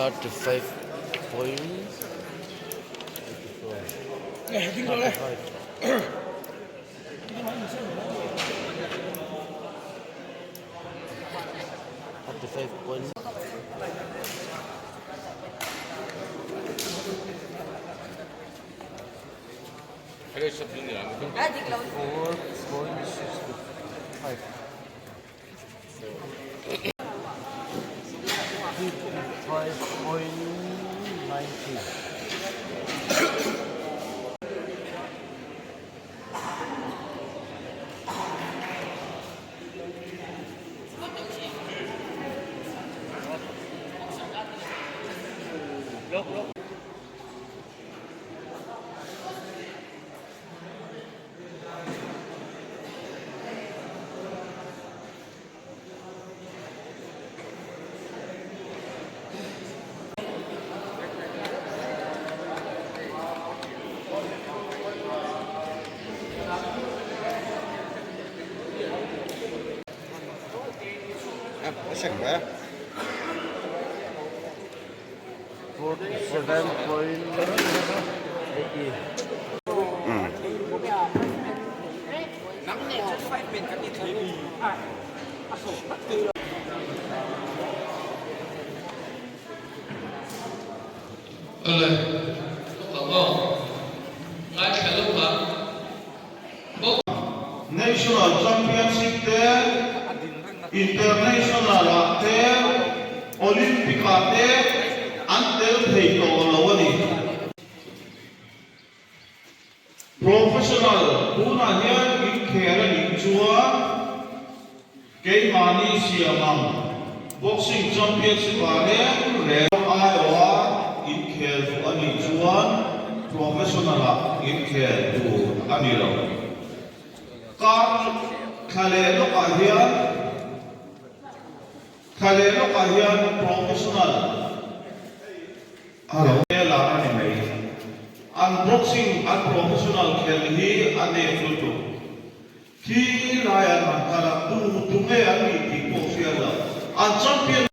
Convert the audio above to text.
35. 35. 4.65. 55.90. 47.80. Awle, ka aw. Ngaithla lawk ang. Bawk. National Championship te, International ah te, Olympic ah te an tel thei tawh lo a ni. Professional tunah hian inkhel a nih chuan keimahni siam ang boxing championship ah reng reng aiawha inkhel duh a nih chuan professional ah inkhel tur a ni lo. Kar thla leh lawkah hian thla leh lawkah hian professional A lo vel a a ni mai. An boxing an professional khelh hi a nep lutuk. Khi lai an han kal a, tu tu nge an nih tih pawh hriat lo. An champion.